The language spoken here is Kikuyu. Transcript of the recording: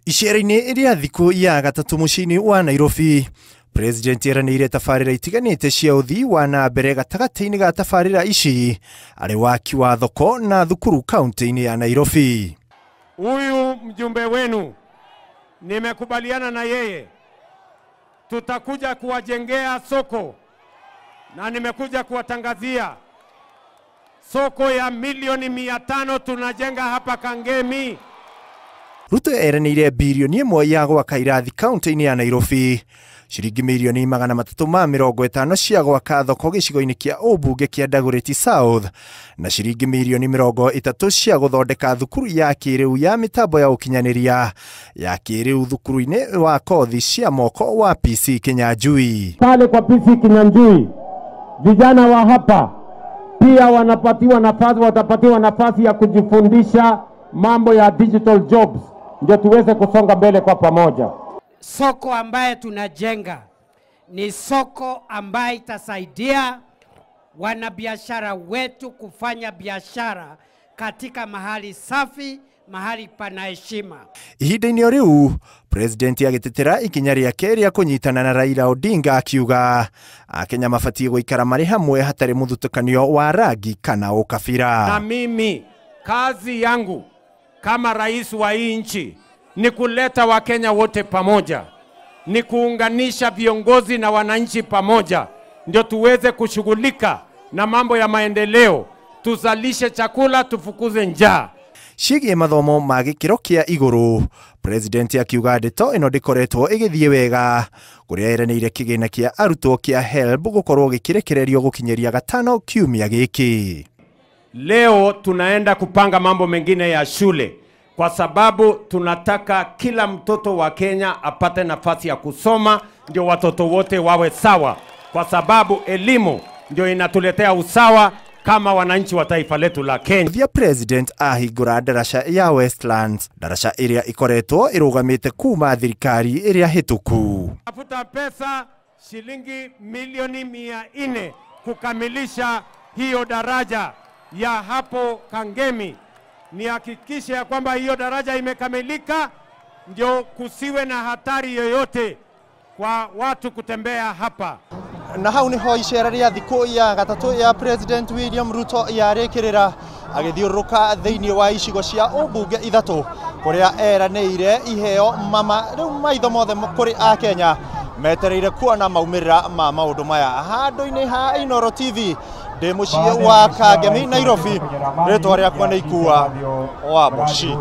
Icera-inĩ rĩa thikũ ya gatatũ mũciĩ-inĩ wa Nairobi, President eranĩire tabarĩra itiganĩte cia ũthii wa na mbere. Gatagatĩ-inĩ ga tabarĩra ici arĩ waki wa thoko na thukuru kaunti-inĩ ya Nairobi. Huyu mjumbe wenu nimekubaliana na yeye, tutakuja kuwajengea soko na nimekuja kuwatangazia soko ya milioni 500 tunajenga hapa Kangemi. Ruto eranĩire birioni 1 ya gwaka irathi kaunti-inĩ ya Nairobi, ciringi mirioni 350 cia gwaka thoko gĩcigo-inĩ kĩa ũmbunge kĩa Dagoretti South na ciringi mirioni 30 cia gũthondeka thukuru ya kĩrĩu ya mĩtambo ya ũkinyanĩria ya kĩrĩu thukuru-inĩ wa kothi cia moko wa PC Kinyanjui. Pale kwa PC Kinyanjui, vijana wa hapa pia wanapatiwa nafasi, watapatiwa nafasi ya kujifundisha mambo ya digital jobs, ndio tuweze kusonga mbele kwa pamoja. Soko ambaye tunajenga ni soko ambaye itasaidia wanabiashara wetu kufanya biashara katika mahali safi, mahali pana heshima. Ihinda-inĩ o rĩu, President agĩtetera ikinya rĩake rĩa kũnyitana na Raila Odinga, akiuga Akenya mabatiĩ gũikara marĩ hamwe hatarĩ mũthutũkanio wa rangi kana ũkabira. Na mimi kazi yangu kama rais wa hii nchi ni kuleta Wakenya wote pamoja, ni kuunganisha viongozi na wananchi pamoja, ndio tuweze kushughulika na mambo ya maendeleo, tuzalishe chakula, tufukuze njaa. Ciĩgiĩ mathomo ma gĩkĩro kĩa igũrũ, President akiuga ndeto ĩno ndĩkoretwo ĩgĩthiĩ wega, kũrĩa eranĩire kĩgĩna kĩa arutwo kĩa HELB gũkorwo gĩkĩrekererio gũkinyĩria gatano kiumia gĩkĩ. Leo tunaenda kupanga mambo mengine ya shule kwa sababu tunataka kila mtoto wa Kenya apate nafasi ya kusoma, ndio watoto wote wawe sawa, kwa sababu elimu ndio inatuletea usawa kama wananchi wa taifa letu la Kenya. Thia President ahingũra ndaraca ya Westlands, ndaraca ĩrĩa ĩkoretwo ĩrũgamĩte kuma thirikari ĩrĩa hĩtũku. Tafuta pesa shilingi milioni 400 kukamilisha hiyo daraja ya hapo Kangemi. Nihakikishe ya kwamba hiyo daraja imekamilika, ndio kusiwe na hatari yoyote kwa watu kutembea hapa. Na hau niho icera rĩa thikũ ya gatatũ ya President William Ruto yarĩkĩrĩra, agĩthiũrũrũka thĩinĩ wa icigo cia ũmbunge ithatũ kũrĩa eranĩire iheo mama. Rĩu maitho mothe kũrĩ Akenya metereire kuona maumĩrĩra ma maũndũ maya. Handũ-inĩ ha Inooro TV, ndĩ mũciĩ wa Kangemi, Nairobi, rĩtwa rĩakwa nĩ Ikua wa Mũciĩ.